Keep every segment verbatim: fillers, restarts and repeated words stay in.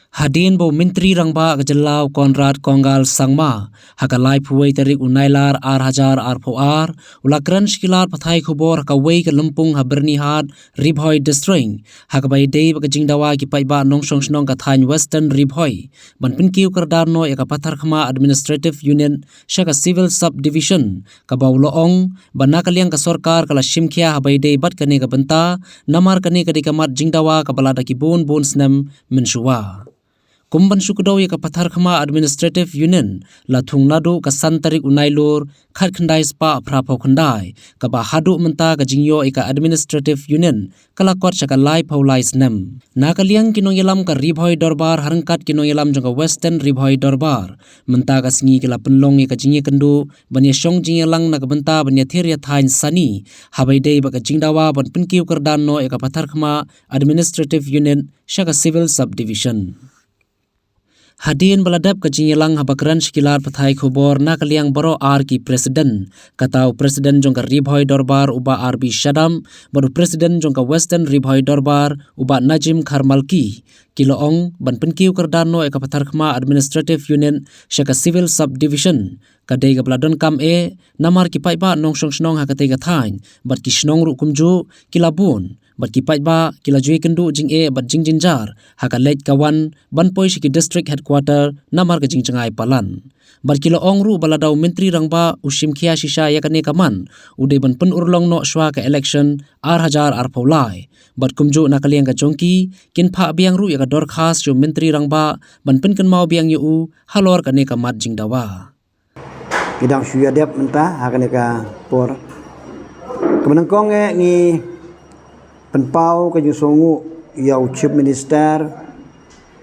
Hadien ba u Myntri Rangbah ka jylla u Conrad Kongkal Sangma ha ka laiphew wei tarik u Nailar ar hajar arphew ar u la kren sha ki lad pathai khubor ha kawei ka lympung ha Byrnihat, Ri Bhoi District, ha kaba ïadei bad ka jingdawa ki paidbah nongshong shnong ka thaiñ Western Ri Bhoi ban pynkiew kyrdan noh ïa ka Patharkhmah Administrative Unit sha ka Civil Subdivision, kaba u la ong ba na ka liang ka sorkar ka la shim khia haba ïadei bad kane ka bynta, namar kane ka dei ka mat jingdawa kaba la da ki bun bun snem mynshuwa. Kum ban shu kdew ïa ka Patharkhmah Administrative Unit, la thung naduh ka san tarik u Nailur khatkhyndai spah phraphew khyndai, kaba haduh mynta ka jingïoh ïa ka Administrative Unit ka la kot sha ka laiphew lai snem. Na ka liang ki nongïalam ka Ri Bhoi Dorbar ha ryngkat ki nongïalam jong ka Western Ri Bhoi Dorbar, mynta ka sngi ki la pynlong ïa ka jingïakynduh ban ïashong jingïalang na ka bynta ban ïathir ïathaiñ sani haba ïadei bad ka jingdawa ban pynkiew kyrdan noh ïa ka Patharkhmah Administrative Unit sha ka Civil Subdivision. Hadien ba la dep ka jingïalang, haba kren sha ki lad pathai khubor na ka liang baroh ar ki president, kata u president jong ka Ri Bhoi Dorbar u Bah R B Shadap, bad u president jong ka Western Ri Bhoi Dorbar u Bah Najim Kharmalki, ki la ong ban pynkiew kyrdan noh ïa ka Patharkhmah Administrative Unit sha ka Civil Subdivision ka dei kaba la donkam eh, namar ki paidbah nongshong shnong ha katei ka thaiñ bad ki shnong ruh kumjuh ki la bun, bad ki paidbah ki la ju ïakynduh jingeh bad jingjynjar ha ka leit ka wan ban poi sha ki district headquarter namar ka jingjngai palat. Bad ki la ong ruh ba lada u Myntri Rangbah u shim khia shisha ïa kane ka mat, u dei ban pynurlong noh shuwa ka election ar hajar arphew lai. Bad kumjuh na ka liang ka jong ki, kin phah biang ruh ïa ka dorkhas sha u Myntri Rangbah ban pynkynmaw biang ïa u halor kane ka mat jingdawa. Ngi dang shu ïa dep mynta ha kane ka por. Kaba nyngkong eh ngi pynpaw ka jingsngewnguh ïa u Chief Minister,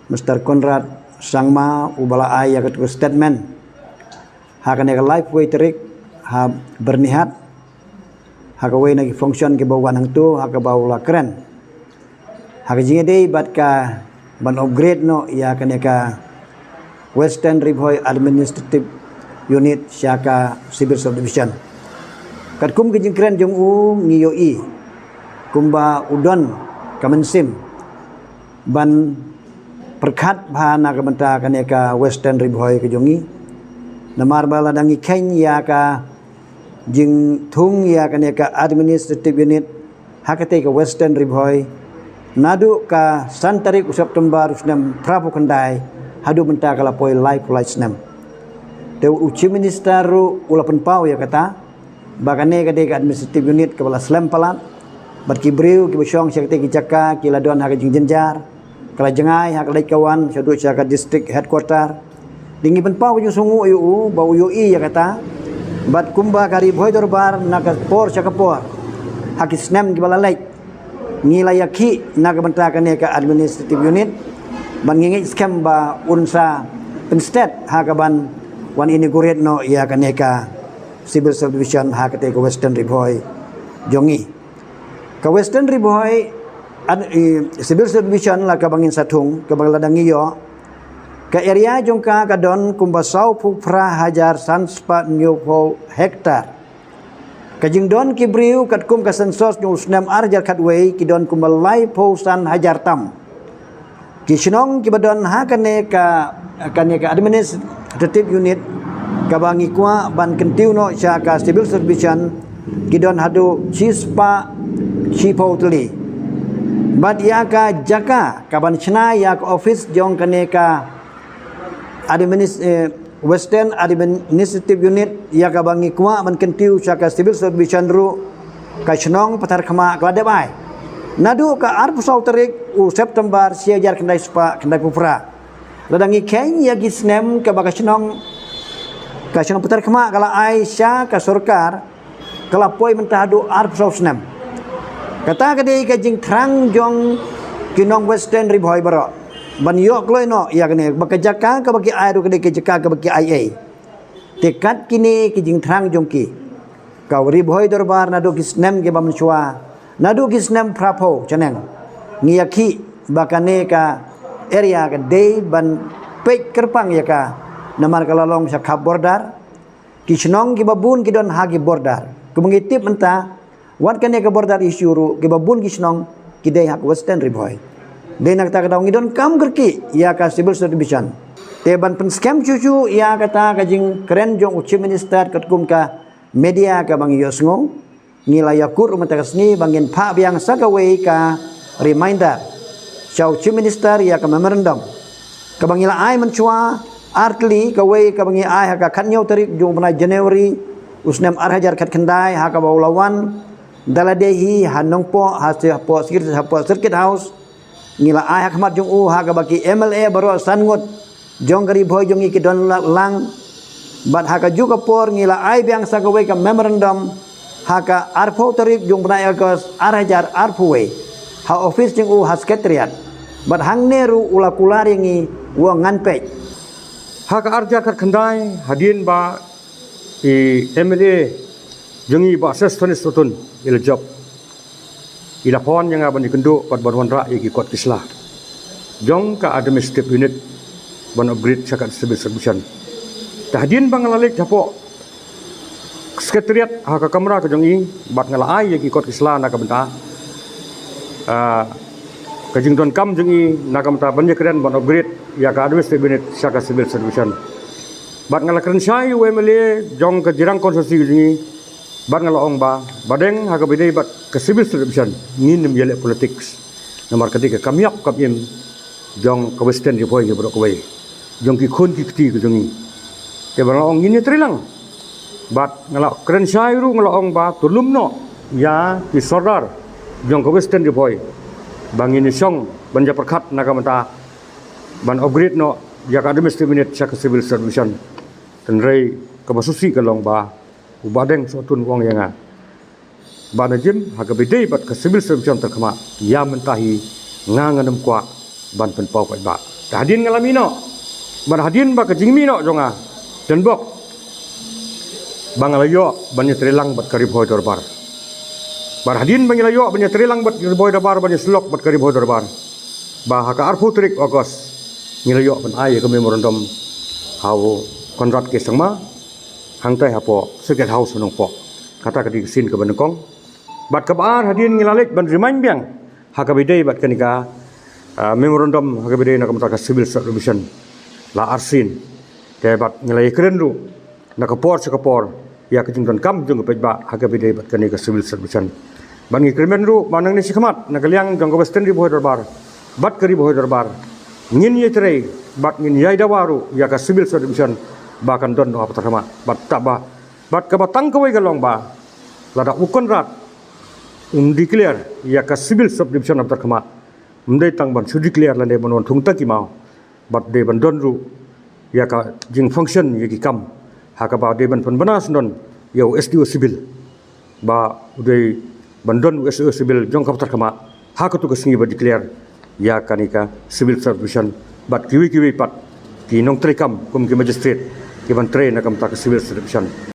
Mister Conrad Sangma, uba la ai ïa katu ka statement ha kane ka laiphew wei tarik ha Byrnihat, ha kawei na ki function kiba wan hangtu, ha kaba u la kren ha ka jingïadei bad ka ban upgrade noh ïa kane ka Western Ri Bhoi Administrative Unit sha ka Civil Subdivision. Katkum ka jingkren jong u, ngi ïohi kumba u don ka mynsiem ban pyrkhat bha na ka bynta kane ka Western Ri Bhoi ka jong ngi. Namar ba lada ngi kheiñ ïa ka jingthung ïa kane ka Administrative Unit ha katei ka Western Ri Bhoi, naduh ka san tarik u September u snem phraphew khyndai haduh mynta ka la poi laiphew lai snem. Te u Chief Minister ruh u la pynpaw ïa kata ba kane ka dei ka Administrative Unit kaba la slem palat, bad ki briew kiba shong sha katei ki jaka ki la don ha ka jingjynjar, ka la jngai ha ka leit ka wan shaduh sha ka district headquarter. Te ngi pynpaw ka jingsngewnguh ïa u ba u ïohi ïa kata. Bad kumba ka Ri Bhoi Dorbar na ka por sha ka por, ha ki snem kiba la leit, ngi la ïakhih na ka bynta kane ka Administrative Unit, bad ngi ngeit skhem ba un sa pynsted ha kaban wan inaugurate noh ïa kane ka Civil Subdivision ha katei ka Western Ri Bhoi jong ngi. Ka Western Ri Bhoi, ad-, i, Civil Subdivision la kaba ngin sa thung, kaba la dang ïoh. Ka area jong ka ka don kumba sawphew phra hajar san spah hynñiewphew hektar. Ka jingdon ki briew katkum ka census jong u snem ar hajar khatwei ki don kumba laiphew san hajar tam. Ki shnong kiba don ha kane ka, kane ka Administrative Unit kaba ngi kwah ban kyntiew noh sha ka Civil Subdivision ki don haduh shispah shiphew tylli. Bad ïa ka jaka kaban shna ïa ka office jong kane ka Administ-, eh, Western Administrative Unit ïa kaba ngi kwah ban kyntiew sha ka Civil Subdivision ruh, ka shnong Patharkhmah ka la dep ai. Naduh ka arphew saw tarik u September shi hajar khyndai spah khyndaiphew phra. Lada ngi kheiñ ïa ki snem kaba ka shnong, ka shnong Patharkhmah ka la ai sha ka sorkar, ka la poi mynta haduh arphew saw snem. Kata ka dei ka jingthrang jong ki nong Western Ri Bhoi baroh ban ïoh kloi noh ïa kane, ba ka jaka kaba ki ai ruh ka dei ka jaka kaba ki ai ei. Te kat kine ki jingthrang jong ki, ka Ri Bhoi Dorbar naduh ki snem kiba mynshuwa, naduh ki snem phraphew shaneng, ngi ïakhih ba kane ka area ka dei ban peit kyrpang ïa ka, namar ka la long sha khap border. Ki shnong kiba bun ki don ha ki border. Kumba ngi tip mynta, wat kane ka border issue ruh, kiba bun ki shnong ki dei ha ka Western Ri Bhoi. Dei na kata ka daw ngi donkam kyrkieh ïa ka Civil Subdivision. Te ban pynskhem shuh shuh ïa kata ka jingkren jong u Chief Minister katkum ka media kaba ngi ïohsngew, ngi la ïakut ruh mynta ka sngi ba ngin phah biang sa kawei ka reminder sha u Chief Minister ïa ka memorandum kaba ngi la ai mynshuwa ar tylli, kawei kaba ngi ai ha ka khathynñiew tarik jong u bnai January u snem ar hajar khatkhyndai, ha kaba u la wan da lade hi ha Nongpoh, ha Circuit House. Ngi la ai ha khmat jong u ha kaba ki M L A baroh san ngut jong ka Ri Bhoi jong ngi ki don lang. Bad ha kajuh ka por ngi la ai biang sa kawei ka memorandum ha ka arphew tarik jong u bnai August ar hajar arphew wei ha office jong u ha Secretariat. Bad hangne ruh u la kular ïa ngi, u ong ngan peit. Ha ka ar hajar khatkhyndai, hadien ba i M L A jong ngi, Bah Sosthenes Sohtun, i la jop, i la phone ïa nga ban ïakynduh bad ban wanrah ïa ki kot ki sla jong ka Administrative Unit ban upgrade sha ka Civil Subdivision. Te hadien ba nga la leit hapoh Secretariat ha ka kamra ka jong i bad nga la ai ïa ki kot ki sla na ka bynta, ah, ka jingdonkam jong i na ka bynta ban ïakren ban upgrade ïa ka Administrative Unit sha ka Civil Subdivision. Bad nga la kren shai ïa u M L A jong ka Jirang Constituency ka jong i bad nga la ong ba, Bah Deng, ha kaba ïadei bad ka Civil Subdivision ngin ym ïaleh politics. Namar ka dei ka kam ïap kam im jong ka Western Ri Bhoi hi baroh kawei, jong ki khun ki kti ka jong ngi. Te ba nga la ong ngin ïatrei lang. Bad nga la kren shai ruh, nga la ong ba to lum noh ïa ki sordar jong ka Western Ri Bhoi ba ngin ïashong ban ïapyrkhat na ka bynta ban upgrade noh ïa ka Administrative Unit sha ka Civil Subdivision. Hynrei kaba sngewsih ka long ba u Bah Deng Sohtun u ong ïa nga, Bah Najim, ha kaba ïadei bad ka Civil Subdivision Tarkhmat, ïa mynta hi nga ngan ym kwah ban pynpaw paidbah. Te hadien nga la mih noh, bad hadien ba ka jingmih noh jong nga, tang bok ba nga la ïoh ban ïatrei lang bad ka Ri Bhoi Dorbar. Bad hadien ba ngi la ïoh ban ïatrei lang bad ka Ri Bhoi Dorbar, ban ïasyllok bad ka Ri Bhoi Dorbar, ba ha ka arphew tarik August ngi la ïoh ban ai ïa ka memorandum ha u Conrad K Sangma, hangtai hapoh Circuit House Nongpoh. Kata ka dei ka sien kaba nyngkong. Bad kaba ar, hadien ngi la leit ban remind biang ha kaba ïadei bad kane ka, ah, memorandum ha kaba ïadei na ka bynta ka Civil Subdivision, la arsien. Te bad ngi la ïakren ruh na ka por sha ka por ïa ka jingdonkam jong ki paidbah ha kaba ïadei bad kane ka Civil Subdivision. Bad ngi kyrmen ruh ba nangne shakhmat na ka liang jong ka Western Ri Bhoi Dorbar bad ka Ri Bhoi Dorbar ngin ïatrei bad ngin ïai dawa ruh ïa ka Civil Subdivision ba kan don ha Patharkhmah. Bad kaba, bad kaba tang kawei ka long ba lada u Conrad un declare ïa ka Civil Subdivision ha Patharkhmah, ym dei tang ban shu declare lane ban wan thung tang ki maw, bad dei ban don ruh ïa ka jingfunction ïa ki kam, ha kaba dei ban pynbna sngewdon ïa u S D O Civil, ba u dei ban don u S D O Civil jong ka Patharkhmah ha katto ka sngi ba declare ïa kane ka Civil Subdivision, bad kiwei kiwei pat ki nongtrei kam kum ki magistrate ki ban trei na ka bynta ka Civil Subdivision.